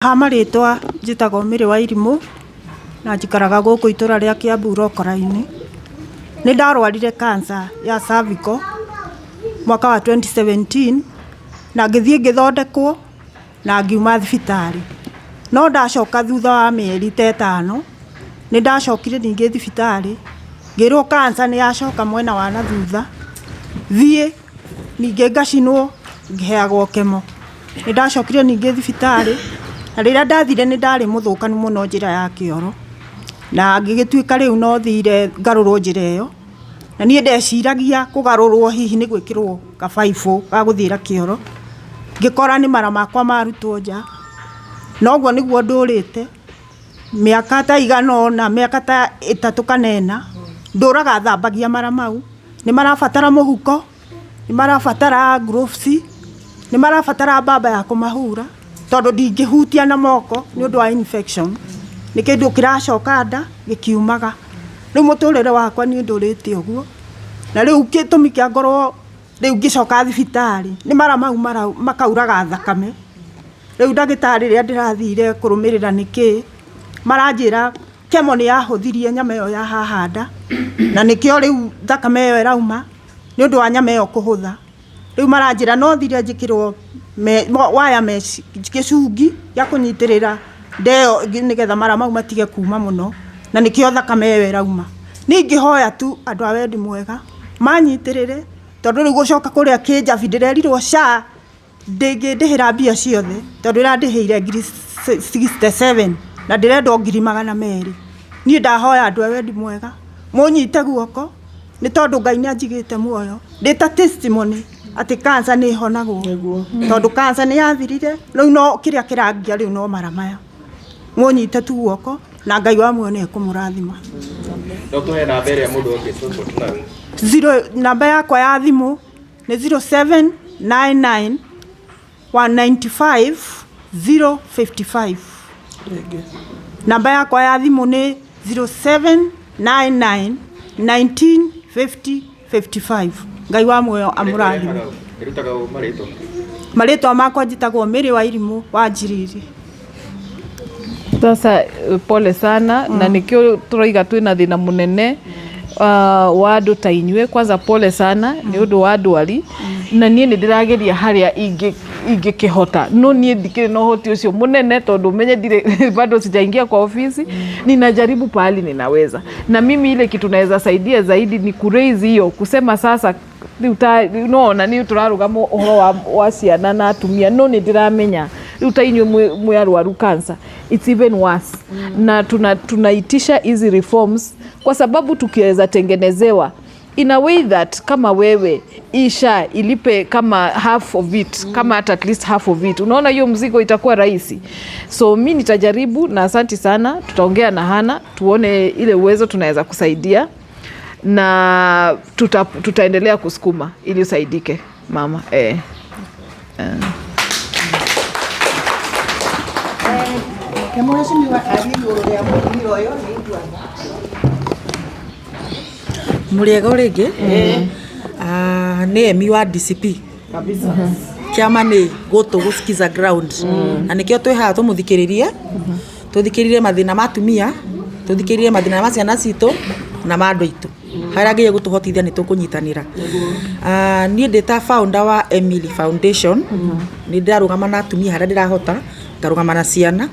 Ha marĩtwa njĩtagwo Mary wa Irimũ na njikaraga gũkũ itũra rĩa Kiambu Rokora-inĩ. Nĩ ndarwarire cancer ya cervical mwaka wa 2017 na ngĩthiĩ ngĩthondekwo na ngiuma thibitarĩ. No ndacoka thutha wa mĩeri ta ĩtano, nĩ ndacokire ningĩ thibitarĩ ngĩrwo cancer nĩ yacoka mwena wa na thutha, thiĩ ningĩ ngacinwo ngĩheagwo chemo. Nĩ ndacokire ningĩ thibitarĩ, na rĩrĩa ndathire nĩ ndarĩ mũthũkanu mũno njĩra ya kĩoro, na ngĩgĩtuĩka rĩu no thire ngarũrwo njĩra ĩyo, na niĩ ndeciragia kũgarũrwo hihi nĩ gwĩkĩrwo gabaibũ ga gũthiĩra kĩoro, ngĩkora nĩ mara makwa marutwo nja, na ũguo nĩguo ndũrĩte, mĩaka ta ĩigana ũna, mĩaka ta ĩtatũ kana ĩna, ndũraga thambagia mara mau, nĩ marabatara mũhuko. Nĩ marabatara gloves, nĩ marabatara mbamba ya kũmahura tondũ ndingĩhutia na moko nĩ ũndũ wa infection. Nĩ kĩndũ kĩracoka nda gĩkiumaga. Rĩu mũtũrĩre wakwa niĩ ndũrĩte ũguo. Na rĩu gĩtũmi kĩa ngorwo rĩu ngĩcoka thibitarĩ nĩ mara mau makauraga thakame. Rĩu ndagĩtarĩ rĩrĩa ndĩrathire kũrũmĩrĩra nĩkĩ, maranjĩra chemo nĩ yahũthirie nyama ĩyo ya haha nda na nĩkĩo rĩu thakame ĩyo ĩrauma. Nĩ ũndũ wa nyama ĩyo kũhũtha. Rĩu maranjĩra no thire njĩkĩrwo wire mesh gĩcungi gĩa kũnyitĩrĩra nda ĩyo nĩgetha mara mau matige kuma mũno, na nĩkĩo thakame ĩyo ĩrauma. Niĩ ingĩhoya tu andũ a wendi mwega manyitĩrĩre tondũ rĩu gũcoka kũrĩa kĩnjabi ndĩrerirwo SHA ndĩngĩndĩhĩra mbia ciothe tondũ ĩrandĩhĩire ngiri 67 na ndĩrenda o ngiri 200. Niĩ ndahoya andũ a wendi mwega mũnyite guoko nĩ tondũ Ngai nĩ anjigĩte muoyo ndĩ ta testimony atĩ cancer nĩ ĩhonagwo tondũ cancer nĩ yathirire rĩu no kĩrĩa kĩrangia rĩu no mara maya. Mũnyite tu guoko na Ngai wa muoyo nĩ ekũmũrathima. No tũhe namba ĩrĩa mũndũ angĩtũsupport nayo. Zero, namba yakwa ya thimũ nĩ 0799 195 055. Namba yakwa ya thimũ nĩ 0799 19 50 55. Ngai wa muoyo amũrathime. Ĩrutaga marĩtwa. Marĩtwa makwa njĩtagwo Mary wa Irimũ wa Njiriri. Sasa pole sana na nikio turaiga twina thina munene wa andu ta inyue. Kwanza pole sana ni undu wa ndwari na nie ni ndirageria haria ingikihota no nie ndikiri na uhoti ucio munene tondu menye ndire bado sijaingia kwa ofisi. Ninajaribu pahali ninaweza, na mimi ile kitu naweza saidia zaidi ni kuraise hiyo kusema sasa riu ta nona ni turarugama uhoro wa ciana na atumia no ni ndiramenya riu ta inyuĩ mwĩ arwaru cancer, it's even worse. Na tunaitisha hizi reforms kwa sababu tukiweza tengenezewa in a way that kama wewe SHA ilipe kama half of it, kama hata at least half of it, unaona hiyo mzigo itakuwa rahisi. So mi nitajaribu, na asanti sana, tutaongea na Hana tuone ile uwezo tunaweza kusaidia na tutaendelea kusukuma ili usaidike mama. Ke mheshimiwa arie igũrũ rĩa mũtumia ũyũ nĩ iguaga. Mũrĩega rĩngĩ. Ah, nĩ emi wa DCP kĩama nĩ gũtũ gũsikiza ground na nĩkĩo twĩ haha tũmũthikĩrĩrie, tũthikĩrĩrie mathĩna ma atumia, tũthikĩrĩrie mathĩna ma ciana citũ na ma andũ aitũ. Harĩa ngai egũtũhotithia nĩ tũkũnyitanĩra. Ah, niĩ ndĩ ta founder wa Emily Foundation nĩ ndĩrarũgama na atumia harĩa ndĩrahota, ngarũgama na ciana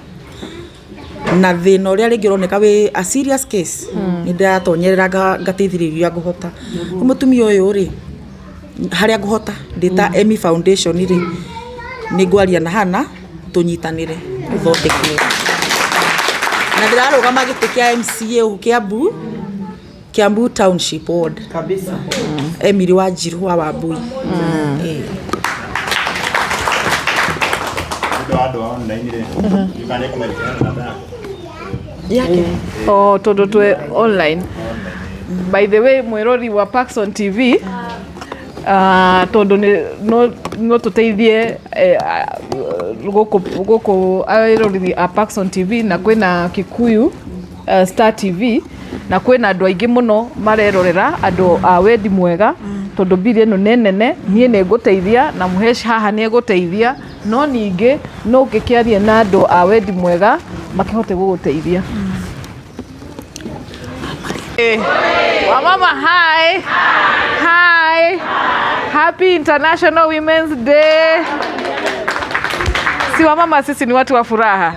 na thĩna ũrĩa rĩngĩ ũroneka wĩ a serious case, nĩ ndĩratonyerera ngateithĩrĩria ũrĩa ngũhota. Rĩu mũtumia ũyũ rĩ, harĩa ngũhota ndĩ ta Emmy Foundation rĩ, nĩ ngwaria na Hana tũnyitanĩre ũthondekwo, na ndĩrarũgama gĩtĩ kĩa MCA gũkũ Kiambu, Kiambu Township Ward. Emily Wanjiru wa Wambui. Nĩ ũndũ wa andũ a online rĩ, ndiũĩ kana nĩekũmenyekana na namba yaku. Yake. Oh, tondu twe online. By the way, mwirori wa Parkson TV, tondu ni no tuteithie guku airoreri a Parkson TV na kwina Kikuyu Star TV na kwina andu aingi muno marerorera andu a wendi mwega. Tondu bill ĩno nĩ nene, niĩ nĩ ngũteithia na Mũhesh haha nĩ egũteithia, no ningĩ no ũngĩkĩarie na andũ a wendi mwega makĩhote gũgũteithia. Wamama, hi. Hi. Happy International Women's Day. Si wamama sisi ni watu wa furaha.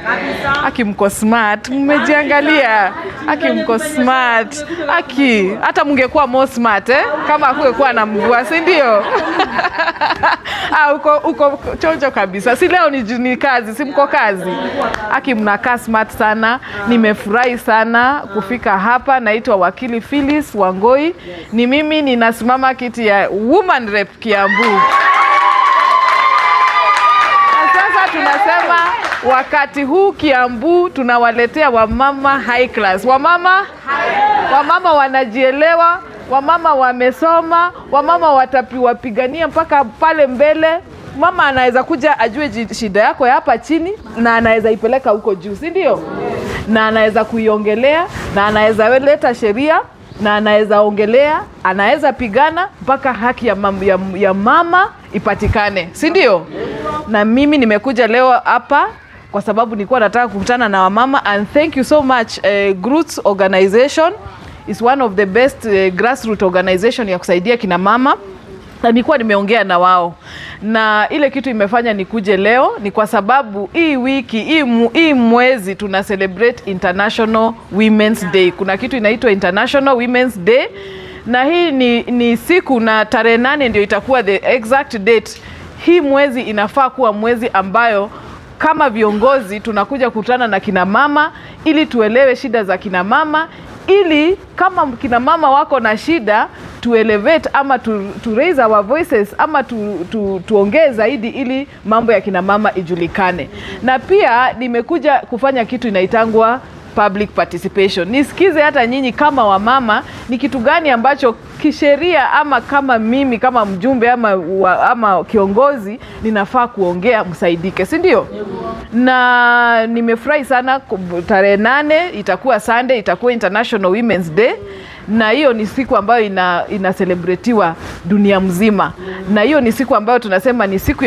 Aki mko smart, mmejiangalia. Aki mko smart. Aki hata mungekuwa more smart, eh? Kama hakungekuwa na mvua, si ndio? Ah, uko chonjo kabisa. Si leo ni kazi, si mko kazi? Aki mnakaa smart sana. Nimefurahi sana kufika hapa. Naitwa Wakili Phyllis Wangoi. Ni mimi ninasimama kiti ya Woman Rep Kiambu. Na sasa tunasema wakati huu Kiambu tunawaletea wamama high class. Wamama wanajielewa, wamama wamesoma, wamama watapiwapigania mpaka pale mbele. Mama anaweza kuja ajue shida yako ya hapa chini na anaweza ipeleka huko juu, si ndio? Na anaweza kuiongelea na anaweza leta sheria na anaweza ongelea, anaweza pigana mpaka haki ya mama ipatikane, si ndio? Na mimi nimekuja leo hapa kwa sababu nilikuwa nataka kukutana na wamama, and thank you so much. Groots organization is one of the best grassroots organization ya kusaidia kina mama, na nilikuwa nimeongea na wao, na ile kitu imefanya nikuje leo ni kwa sababu hii wiki hii mwezi tuna celebrate International Women's Day. Kuna kitu inaitwa International Women's Day, na hii ni siku na tarehe 8 ndio itakuwa the exact date. Hii mwezi inafaa kuwa mwezi ambayo kama viongozi tunakuja kukutana na kina mama ili tuelewe shida za kina mama, ili kama kina mama wako na shida tu elevate ama to raise our voices ama tuongee zaidi ili mambo ya kina mama ijulikane. Na pia nimekuja kufanya kitu inaitangwa public participation. Nisikize hata nyinyi kama wamama ni kitu gani ambacho kisheria ama kama mimi kama mjumbe ama kiongozi ninafaa kuongea msaidike, si ndio? Na nimefurahi sana, tarehe 8 itakuwa Sunday, itakuwa International Women's Day, na hiyo ni siku ambayo ina celebratiwa dunia mzima, na hiyo ni siku ambayo tunasema ni siku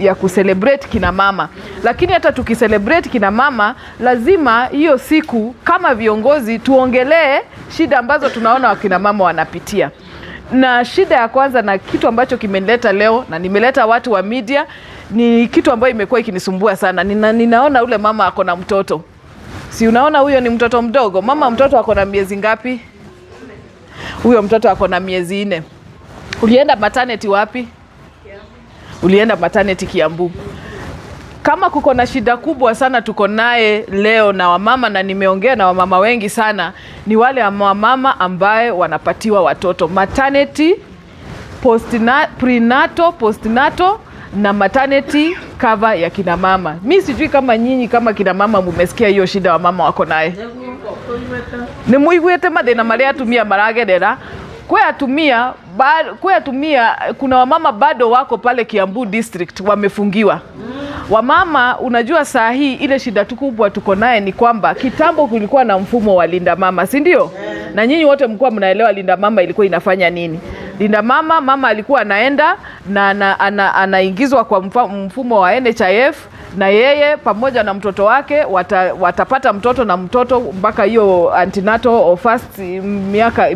ya kucelebrate kina mama. Lakini hata tukicelebrate kina mama, lazima hiyo siku kama viongozi tuongelee shida ambazo tunaona wakina mama wanapitia. Na shida ya kwanza na kitu ambacho kimenileta leo na nimeleta watu wa media ni kitu ambayo imekuwa ikinisumbua sana. Ninaona ule mama ako na mtoto. Si unaona huyo ni mtoto mdogo? Mama mtoto ako na miezi ngapi? Huyo mtoto ako na miezi 4. Ulienda maternity wapi? Ulienda maternity Kiambu. Kama kuko na shida kubwa sana tuko naye leo na wamama, na nimeongea na wamama wengi sana, ni wale wamama ambaye wanapatiwa watoto maternity, prenatal, postnatal na maternity cover ya kina mama. Mi sijui kama nyinyi kama kina mama mumesikia hiyo shida wamama wako naye. Ni muiguite mathina maria atumia maragerera. Kwe atumia, kuna wamama bado wako pale Kiambu district wamefungiwa. Wamama, unajua saa hii ile shida tu kubwa tuko naye ni kwamba kitambo kulikuwa na mfumo wa Linda Mama, si ndio? Na nyinyi wote mlikuwa mnaelewa Linda Mama ilikuwa inafanya nini. Linda Mama, mama alikuwa anaenda na anaingizwa kwa mfumo wa NHIF, na yeye pamoja na mtoto wake watapata mtoto na mtoto mpaka hiyo antenatal or first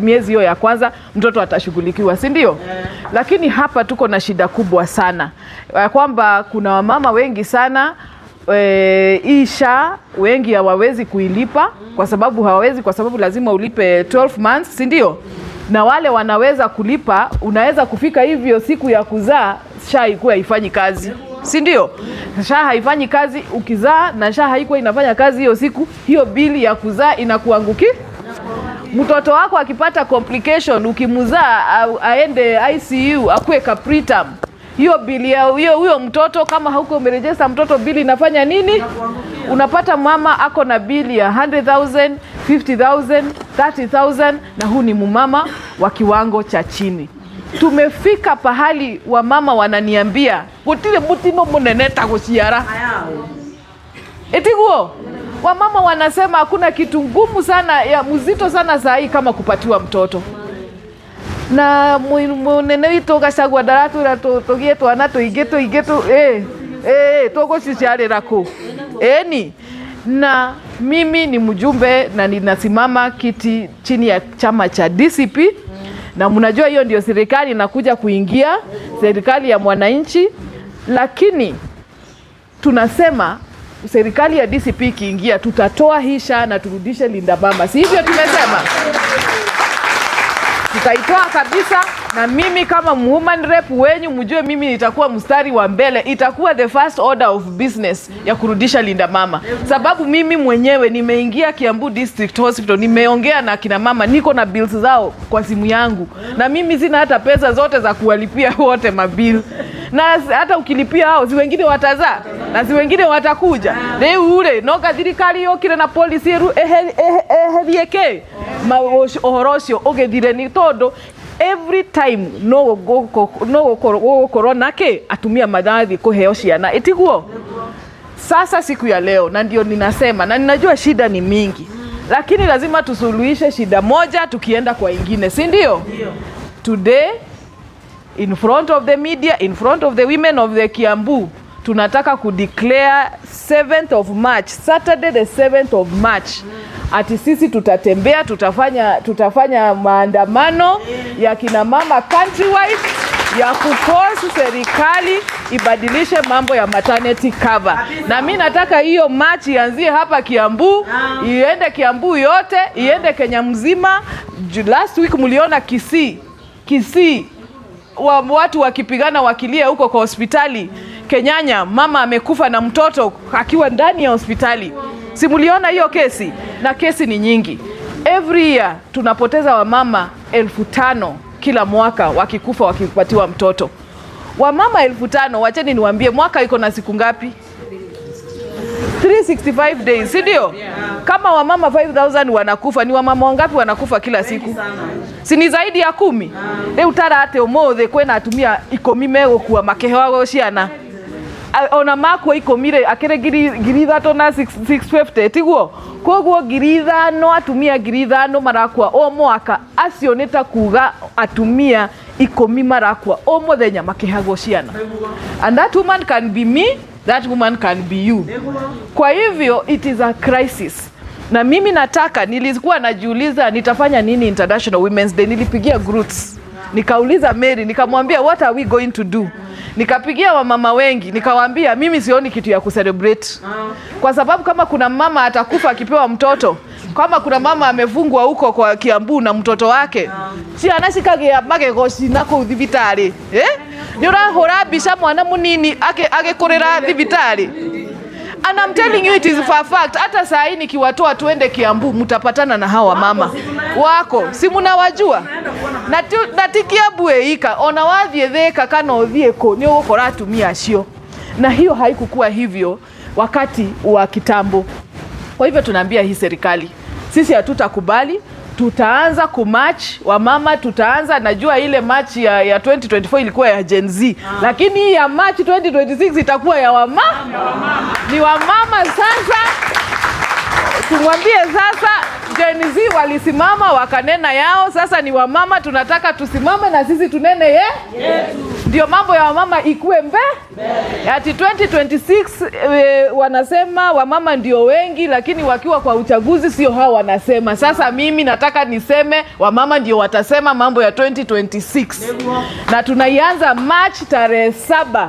miezi hiyo ya kwanza mtoto atashughulikiwa, si ndio? Lakini hapa tuko na shida kubwa sana ya kwamba kuna wamama wengi sana, hii SHA wengi hawawezi kuilipa kwa sababu hawawezi, kwa sababu lazima ulipe 12 months, si ndio? Na wale wanaweza kulipa, unaweza kufika hivyo siku ya kuzaa SHA ikuwa haifanyi kazi, si ndio? SHA haifanyi kazi ukizaa, na SHA haikuwa inafanya kazi hiyo siku, hiyo bili ya kuzaa inakuanguki. Mtoto wako akipata complication ukimzaa aende ICU akue ka preterm, hiyo bili ya huyo mtoto kama hauko umerejesta mtoto, bili inafanya nini? Unapata mama ako na bili ya 100,000, 50,000, 30,000, na huu ni mumama wa kiwango cha chini. Tumefika pahali wamama wananiambia gutire mutino munene ta guciara. Etiguo wamama wanasema hakuna kitu ngumu sana ya mzito sana saa hii kama kupatiwa mtoto. Na munene witũ Gachagua ndaratwĩra tũgĩe twana tũingĩ tũingĩ tũgũciciarĩra kũ ĩni. Na mimi ni mjumbe na ninasimama kiti chini ya chama cha DCP, na mnajua hiyo ndio serikali inakuja kuingia, serikali ya mwananchi, lakini tunasema serikali ya DCP ikiingia tutatoa hii SHA na turudishe Linda Mama, si hivyo tumesema? Tutaitoa kabisa, na mimi kama woman rep wenyu mjue mimi nitakuwa mstari wa mbele, itakuwa the first order of business ya kurudisha Linda Mama, sababu mimi mwenyewe nimeingia Kiambu District Hospital, nimeongea na kina mama, niko na bills zao kwa simu yangu, na mimi sina hata pesa zote za kuwalipia wote mabill, na hata ukilipia hao si wengine watazaa na si wengine watakuja riu ri noga thirikari yokire na policy ru eherie ki uhoro ucio ugithire ni tondu every time no gukorwo na ki atumia marathi kuheo ciana itiguo. Sasa siku ya leo, na ndio ninasema na ninajua shida ni mingi, lakini lazima tusuluhishe shida moja tukienda kwa ingine, si ndio? Today in front of the media, in front of the women of the Kiambu, tunataka kudeclare 7th of March, Saturday the 7th of March, ati sisi tutatembea, tutafanya maandamano ya kina mama countrywide ya kuforce serikali ibadilishe mambo ya maternity cover. Na mi nataka hiyo march ianzie hapa Kiambu, iende Kiambu yote, iende Kenya mzima. Last week mliona Kisii watu wakipigana wakilia huko kwa hospitali Kenyanya, mama amekufa na mtoto akiwa ndani ya hospitali. Si mliona hiyo kesi? Na kesi ni nyingi. Every year tunapoteza wamama 5,000 kila mwaka wakikufa wakipatiwa mtoto. Wamama 5,000, wacheni niwaambie, mwaka iko na siku ngapi? 365 days, si ndio? Kama wamama 5000 wanakufa, ni wamama wangapi wanakufa kila siku? Si ni zaidi ya 10? Riu tarate umuthi kwina atumia 10 megukua makiheagwo ciana. Ona makua 10 ri akiri 3,000 na 650 tiguo? Koguo 5,000 atumia 5,000 marakua o mwaka, acio nĩ ta kuga atumia 10 marakua o muthenya makihagwo ciana. And that woman can be me, that woman can be you. Kwa hivyo it is a crisis. Na mimi nataka, nilikuwa najiuliza nitafanya nini International Women's Day. Nilipigia groups, nikauliza Mary, nikamwambia what are we going to do? Nikapigia wamama wengi, nikawaambia mimi sioni kitu ya kucelebrate. Kwa sababu kama kuna mama atakufa akipewa mtoto, kama kuna mama amefungwa huko kwa Kiambu na mtoto wake, ciana cikagia magego cina kuu thibitari, eh? Ni urahura mbica mwana munini agikurira thibitari. And I'm telling you it is for a fact. Hata saa hii nikiwatoa tuende Kiambu mtapatana na hawa mama wako, si mnawajua? Na ti Kiambu ĩika ona wathiĩ Thika kana ũthiĩ kũ nĩ ũgũkora atumia acio. Na hiyo haikukuwa hivyo wakati wa kitambo. Kwa hivyo tunaambia hii serikali, sisi hatutakubali. Tutaanza kumarch wamama, tutaanza. Najua ile march ya 2024 ilikuwa ya Gen Z, lakini hii ya March 2026 itakuwa ya wama. Ni wamama sasa. Tumwambie sasa Gen Z walisimama wakanena yao, sasa ni wamama tunataka tusimame na sisi tunene ye ndio mambo ya wamama ikue Ati 2026 wanasema wamama ndio wengi, lakini wakiwa kwa uchaguzi sio hao wanasema. Sasa mimi nataka niseme wamama ndio watasema mambo ya 2026, na tunaianza March tarehe 7.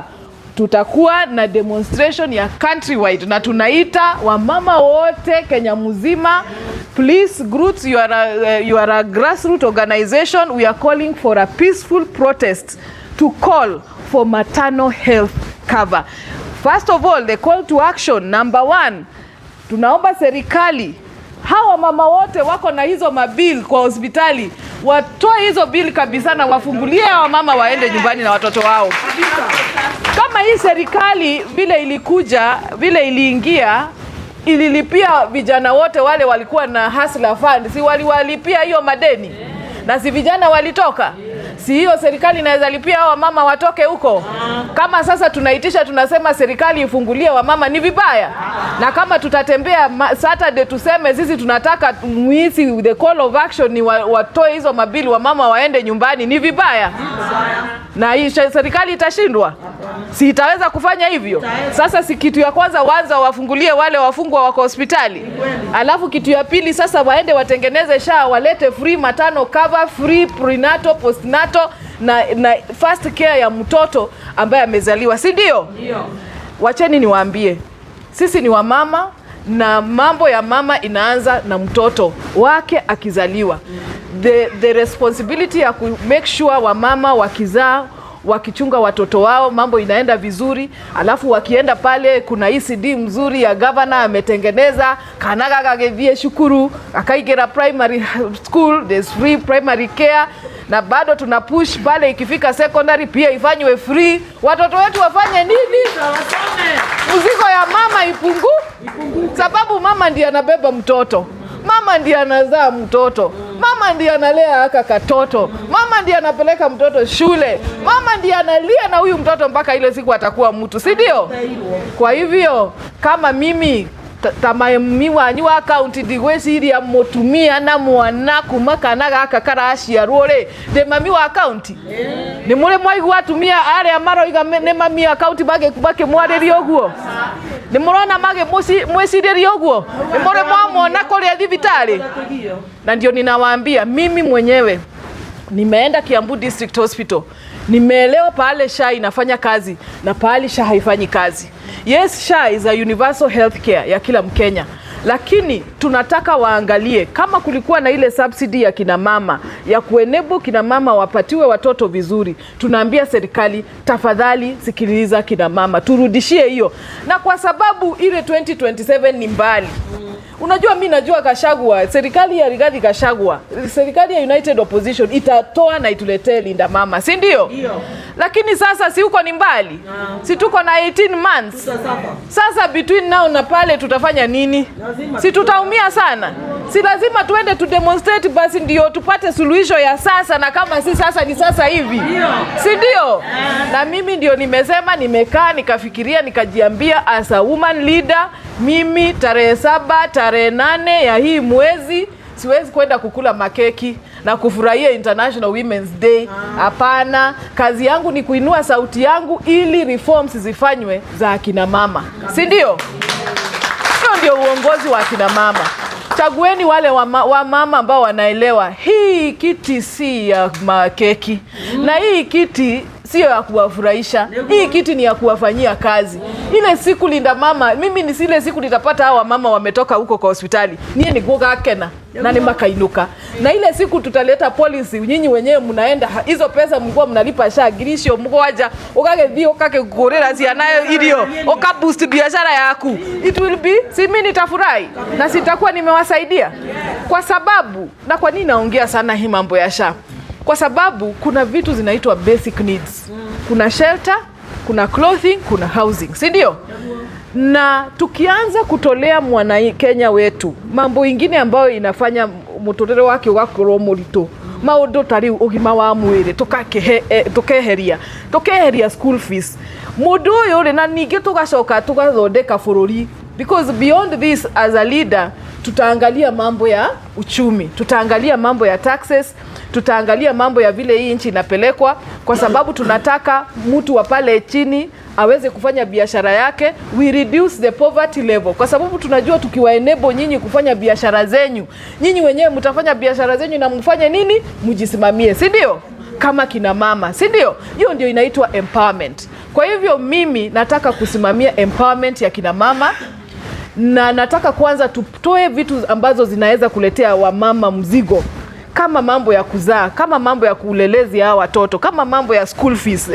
Tutakuwa na demonstration ya countrywide na tunaita wamama wote Kenya mzima. Please groups, you are a grassroots organization. We are calling for a peaceful protest to call for maternal health cover. First of all, the call to action number 1, tunaomba serikali hawa mama wote wako na hizo mabill kwa hospitali watoe hizo bill kabisa na wafungulie hawa mama waende nyumbani na watoto wao. Kama hii serikali vile ilikuja, vile iliingia, ililipia vijana wote wale walikuwa na Hustler Fund, si waliwalipia hiyo madeni? Na si vijana walitoka? Si hiyo serikali inaweza lipia hao wamama watoke huko? Kama sasa tunaitisha tunasema serikali ifungulie wamama, ni vibaya? Na kama tutatembea Saturday tuseme sisi tunataka muisi, the call of action ni watoe hizo mabili, wamama waende nyumbani, ni vibaya? Na hii serikali itashindwa? Si itaweza kufanya hivyo? Sasa si kitu ya kwanza wanza wafungulie wale wafungwa wako hospitali, alafu kitu ya pili sasa waende watengeneze SHA, walete free maternal cover, free prenatal, postnatal na first care ya mtoto ambaye amezaliwa, si ndio? Wacheni niwaambie, sisi ni wamama na mambo ya mama inaanza na mtoto wake akizaliwa. The responsibility ya ku make sure wamama wakizaa, wakichunga watoto wao, mambo inaenda vizuri, alafu wakienda pale kuna ECD mzuri ya governor ametengeneza, kana gagethie cukuru akaigera primary school, there's free primary care, na bado tuna push pale ikifika secondary pia ifanywe free. Watoto wetu wafanye nini? Mzigo ya mama ipungu, sababu mama ndiye anabeba mtoto, mama ndiye anazaa mtoto, mama ndiye analea haka katoto, mama ndiye anapeleka mtoto shule, mama ndiye analia na huyu mtoto mpaka ile siku atakuwa mtu, si ndio? Kwa hivyo kama mimi tamaemi wanyu wa kaunti ndigwiciria mutumia na mwana kuma kana gaka karaciarwo ri, ndi mami wa kaunti. Ni muri mwaigua atumia aria maroiga ni mami wa kaunti makimwarĩria ũguo? Nĩ mũrona magĩmwĩcirĩria ũguo? Nĩ mũrĩ mwamona kũrĩa thibitarĩ? Na ndio ninawaambia, mimi mwenyewe nimeenda Kiambu District Hospital, nimeelewa pale SHA inafanya kazi na pahali SHA haifanyi kazi. Yes, SHA is a universal health care ya kila Mkenya, lakini tunataka waangalie kama kulikuwa na ile subsidy ya kina mama ya kuenable kina mama wapatiwe watoto vizuri. Tunaambia serikali, tafadhali sikiliza kina mama, turudishie hiyo. Na kwa sababu ile 2027 ni mbali. Unajua mi najua Gachagua, serikali ya Rigathi Gachagua, serikali ya United Opposition itatoa na ituletee Linda Mama, si ndio? Lakini sasa si huko ni mbali? Si tuko na 18 months? Sasa between now na pale tutafanya nini? Si tutaumia sana? Si lazima tuende tu demonstrate basi ndio tupate suluhisho ya sasa, na kama si sasa ni sasa hivi, si ndio? Na mimi ndio nimesema, nimekaa nikafikiria, nikajiambia as a woman leader, mimi tarehe 7 tarehe 8 ya hii mwezi siwezi kwenda kukula makeki na kufurahia International Women's Day. Hapana, kazi yangu ni kuinua sauti yangu ili reforms zifanywe za akina mama, si ndio? Hiyo ndio uongozi wa akina mama. Chagueni wale wamama ambao wanaelewa hii kiti si ya makeki na hii kiti sio ya kuwafurahisha, hii kiti ni ya kuwafanyia kazi. Ile siku Linda Mama, mimi ni ile siku nitapata hawa mama wametoka huko kwa hospitali, niye ni gugakena na ni makainuka. Na ile siku tutaleta policy, nyinyi wenyewe mnaenda hizo pesa mlikuwa mnalipa SHA girisho mugwanja ukagethie ukakigurira ciana irio uka boost biashara yaku, it will be, si mimi nitafurahi na sitakuwa nimewasaidia. Kwa sababu, na kwa nini naongea sana hii mambo ya SHA? Kwa sababu kuna vitu zinaitwa basic needs. Kuna shelter, kuna clothing, kuna housing, si ndio? Na tukianza kutolea mwana Kenya wetu mambo ingine ambayo inafanya muturire wake ugakorwo muritu, maundu ta riu ugima wa mwiri tukeheria tukeheria school fees mundu uyu ri, na ningi tugacoka tugathondeka bururi, because beyond this as a leader tutaangalia mambo ya uchumi, tutaangalia mambo ya taxes, tutaangalia mambo ya vile hii nchi inapelekwa, kwa sababu tunataka mtu wa pale chini aweze kufanya biashara yake. We reduce the poverty level, kwa sababu tunajua tukiwa enable nyinyi kufanya biashara zenyu, nyinyi wenyewe mtafanya biashara zenyu na mfanye nini, mjisimamie, si ndio? Kama kina mama, si ndio? Hiyo ndio inaitwa empowerment. Kwa hivyo mimi nataka kusimamia empowerment ya kina mama, na nataka kwanza tutoe vitu ambazo zinaweza kuletea wamama mzigo, kama mambo ya kuzaa, kama mambo ya kulelezi hawa watoto, kama mambo ya school fees,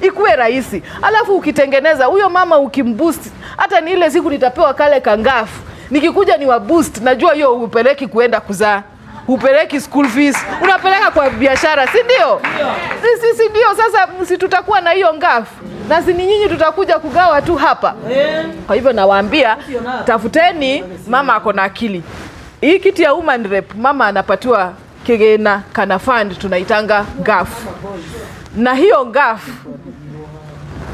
Ikuwe rahisi. Alafu ukitengeneza huyo mama ukimboost, hata ni ile siku nitapewa kale kangafu, nikikuja ni wa boost, najua hiyo upeleki kuenda kuzaa, upeleki school fees, unapeleka kwa biashara, si ndio? Si ndio? Sasa si tutakuwa na hiyo ngafu, na si ni nyinyi tutakuja kugawa tu hapa. Kwa hivyo nawaambia, tafuteni mama ako na akili. Hii kiti ya woman rep mama anapatiwa kigina kana fund tunaitanga GAF, na hiyo GAF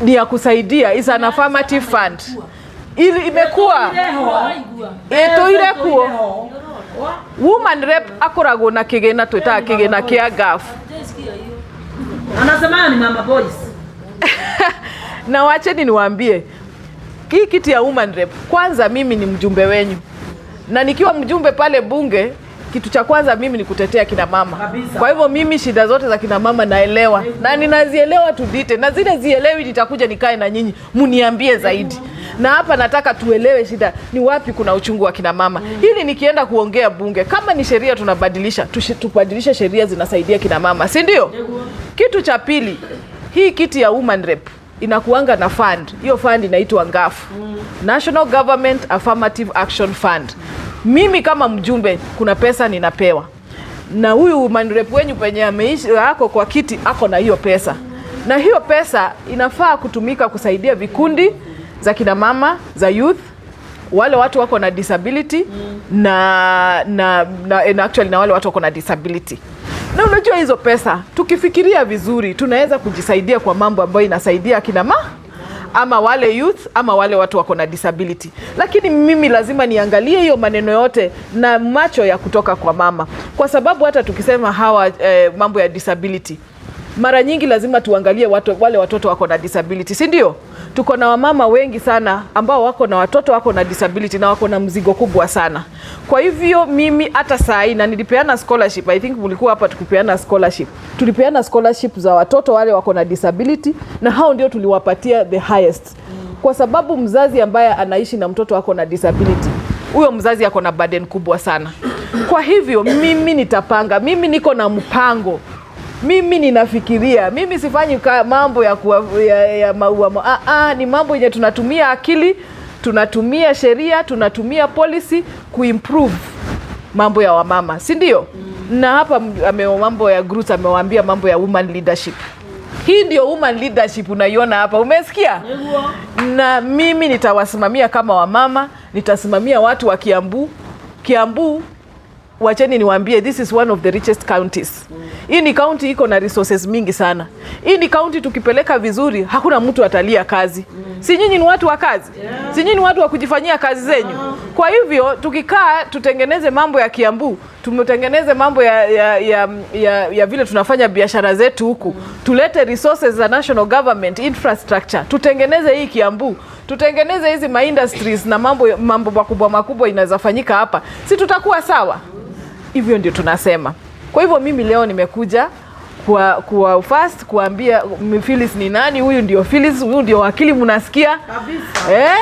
ni ya kusaidia, is an affirmative fund ili imekuwa ĩtũire kuo. Woman rep akoragwo na kigina twĩtaga kigina kĩa GAF. Anasema ni mama boys. Na wacheni niwaambie, hii kiti ya woman rep, kwanza mimi ni mjumbe wenyu, na nikiwa mjumbe pale bunge, kitu cha kwanza mimi ni kutetea kina mama. Kabisa. Kwa hivyo mimi shida zote za kina mama naelewa na ninazielewa tudite, na zile zielewi nitakuja nikae na nyinyi muniambie zaidi. Na hapa nataka tuelewe shida ni wapi, kuna uchungu wa kina mama. Hili nikienda kuongea bunge, kama ni sheria tunabadilisha, tubadilishe sheria zinasaidia kina mama, si ndio? Kitu cha pili, hii kiti ya woman rep inakuanga na fund. Hiyo fund inaitwa NGAAF, National Government Affirmative Action Fund. Mimi kama mjumbe kuna pesa ninapewa, na huyu woman rep wenyu penye ameishi ako kwa kiti ako na hiyo pesa, na hiyo pesa inafaa kutumika kusaidia vikundi za kina mama, za youth, wale watu wako na disability na and actually na wale watu wako na disability. Na unajua hizo pesa tukifikiria vizuri tunaweza kujisaidia kwa mambo ambayo inasaidia akina ma ama wale youth ama wale watu wako na disability. Lakini mimi lazima niangalie hiyo maneno yote na macho ya kutoka kwa mama, kwa sababu hata tukisema hawa mambo ya disability, mara nyingi lazima tuangalie wale watoto wako na disability, si ndio? Tuko na wamama wengi sana ambao wako na watoto wako na disability na wako na mzigo kubwa sana. Kwa hivyo mimi hata saa hii na nilipeana scholarship, I think mlikuwa hapa tukipeana scholarship. Tulipeana scholarship za watoto wale wako na disability na hao ndio tuliwapatia the highest. Kwa sababu mzazi ambaye anaishi na mtoto wako na disability, huyo mzazi ako na burden kubwa sana. Kwa hivyo mimi nitapanga, mimi niko na mpango, mimi ninafikiria, mimi sifanyi mambo ya maua ni mambo yenye tunatumia akili, tunatumia sheria, tunatumia policy kuimprove mambo ya wamama, si ndio? Na hapa mambo ya groups amewaambia mambo ya woman leadership. Hii ndio woman leadership unaiona hapa, umesikia? Na mimi nitawasimamia kama wamama, nitasimamia watu wa Kiambu. Kiambu, wacheni niwaambie, this is one of the richest counties. Hii ni county iko na resources mingi sana. Hii ni county tukipeleka vizuri, hakuna mtu atalia kazi. Si nyinyi ni watu wa kazi? Si nyinyi ni watu wa kujifanyia kazi zenyu? Kwa hivyo tukikaa tutengeneze mambo ya Kiambu, tumetengeneze mambo ya vile tunafanya biashara zetu huku, tulete resources za national government infrastructure, tutengeneze hii Kiambu, tutengeneze hizi ma industries na mambo makubwa makubwa inaweza fanyika hapa, si tutakuwa sawa? Hivyo ndio tunasema. Kwa hivyo mimi leo nimekuja kwa first kuambia Phyllis ni nani. Huyu ndio Phyllis, huyu ndio wakili mnasikia Kabisa.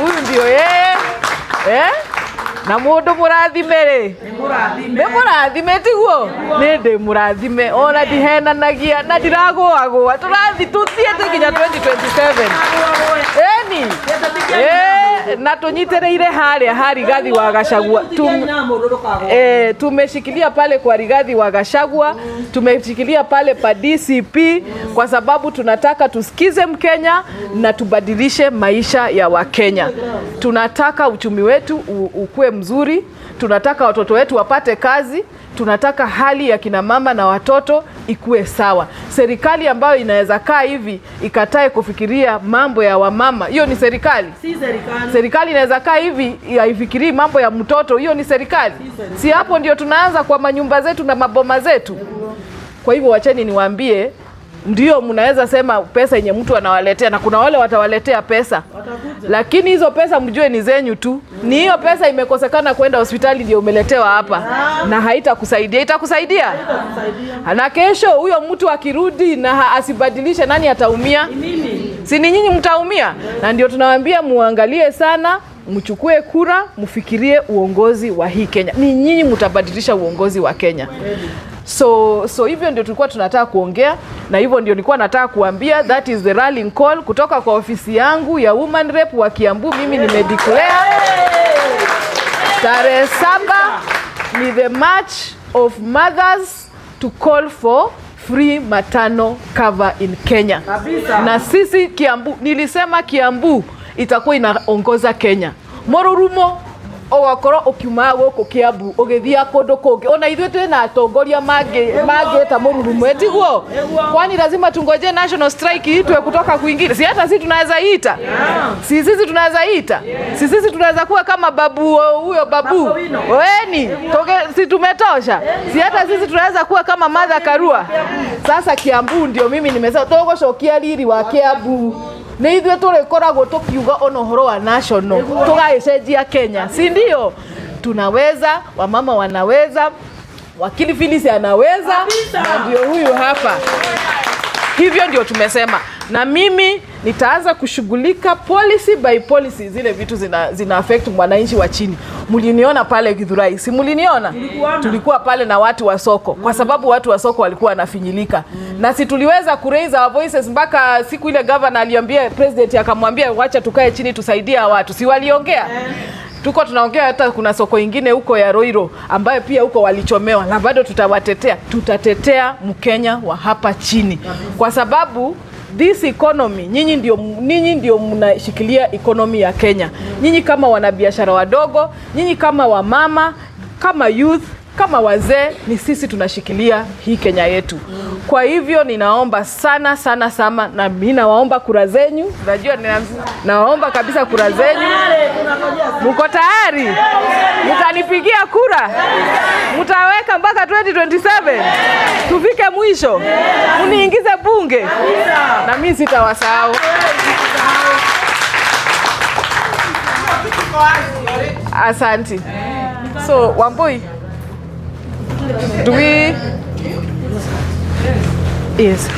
Huyu ndio yeye na mundu murathime ri, nĩ mũrathime, tiguo? Nĩ ndĩ mũrathime, ona ndihenanagia na ndiragũagũa, tũrathi tũthiĩte nginya 2027 eni na tũnyitĩrĩire harĩa ha Rigathi wa Gachagua. Tumeshikilia pale kwa Rigathi wa Gachagua, tumeshikilia pale pa DCP kwa sababu tunataka tusikize Mkenya na tubadilishe maisha ya Wakenya. Tunataka uchumi wetu ukue mzuri, tunataka watoto wetu wapate kazi, tunataka hali ya kina mama na watoto ikue sawa. Serikali ambayo inaweza kaa hivi ikatae kufikiria mambo ya wamama, hiyo ni serikali? Si serikali. Serikali inaweza kaa hivi haifikirii mambo ya mtoto, hiyo ni serikali? Si hapo ndio tunaanza kwa manyumba zetu na maboma zetu? Kwa hivyo wacheni niwaambie, ndio mnaweza sema pesa yenye mtu anawaletea, na kuna wale watawaletea pesa, lakini hizo pesa mjue ni zenyu tu. Ni hiyo pesa imekosekana kwenda hospitali ndio umeletewa hapa, na haitakusaidia. Itakusaidia? Na kesho huyo mtu akirudi na asibadilishe, nani ataumia? Si ni nyinyi mtaumia? Na ndio tunawaambia muangalie sana, mchukue kura, mfikirie uongozi wa hii Kenya. Ni nyinyi mtabadilisha uongozi wa Kenya. So hivyo ndio tulikuwa tunataka kuongea, na hivyo ndio nilikuwa nataka kuambia. That is the rallying call kutoka kwa ofisi yangu ya Woman Rep wa Kiambu. Mimi nimedeclare tarehe 7 ni the March of Mothers to call for free maternal cover in Kenya. Kabisa. Na sisi Kiambu, nilisema Kiambu itakuwa inaongoza Kenya. Morurumo Ũgakorwo ũkiuma gũkũ Kiambu ũgĩthiĩ kũndũ kũngĩ. Ona ithuĩ twĩna atongoria mangĩta mũrurumo, tiguo? Kwani lazima tungoje national strike iitwe kutoka kwingine? Si hata sisi tunaweza ita? Si sisi tunaweza ita? Si sisi tunaweza kuwa kama babu huyo babu weni toge, si tumetosha? Si hata sisi tunaweza kuwa kama Martha Karua? Sasa Kiambu ndio mimi nimesema tũgũcokia riri wa Kiambu nĩ ithuĩ tũrĩkoragwo tũkiuga ona ũhoro wa national tũgagĩcenjia Kenya, si ndio? Tunaweza, wamama wanaweza, wakili Phyllis anaweza, na ndio huyu hapa. Hivyo ndio tumesema, na mimi nitaanza kushughulika policy by policy, zile vitu zina affect mwananchi wa chini. Mliniona pale Githurai, si mliniona? Tulikuwa pale na watu wa soko, kwa sababu watu wa soko walikuwa wanafinyilika na si tuliweza ku raise our voices mpaka siku ile governor aliambia president, akamwambia wacha tukae chini tusaidie hawa watu, si waliongea? Tuko tunaongea hata kuna soko ingine huko ya Roiro ambayo pia huko walichomewa, na bado tutawatetea. Tutatetea Mkenya wa hapa chini kwa sababu this economy, nyinyi ndio mnashikilia economy ya Kenya. Nyinyi kama wanabiashara wadogo, nyinyi kama wamama, kama youth, kama wazee, ni sisi tunashikilia hii Kenya yetu. Kwa hivyo ninaomba sana sana sana, na mimi nawaomba kura zenyu. Najua nawaomba kabisa kura zenyu. Muko tayari? Mtanipigia kura? Mtaweka mpaka 2027 tufike mwisho, mniingize bunge, na mimi sitawasahau. Asante. So Wambui, do we? Yes.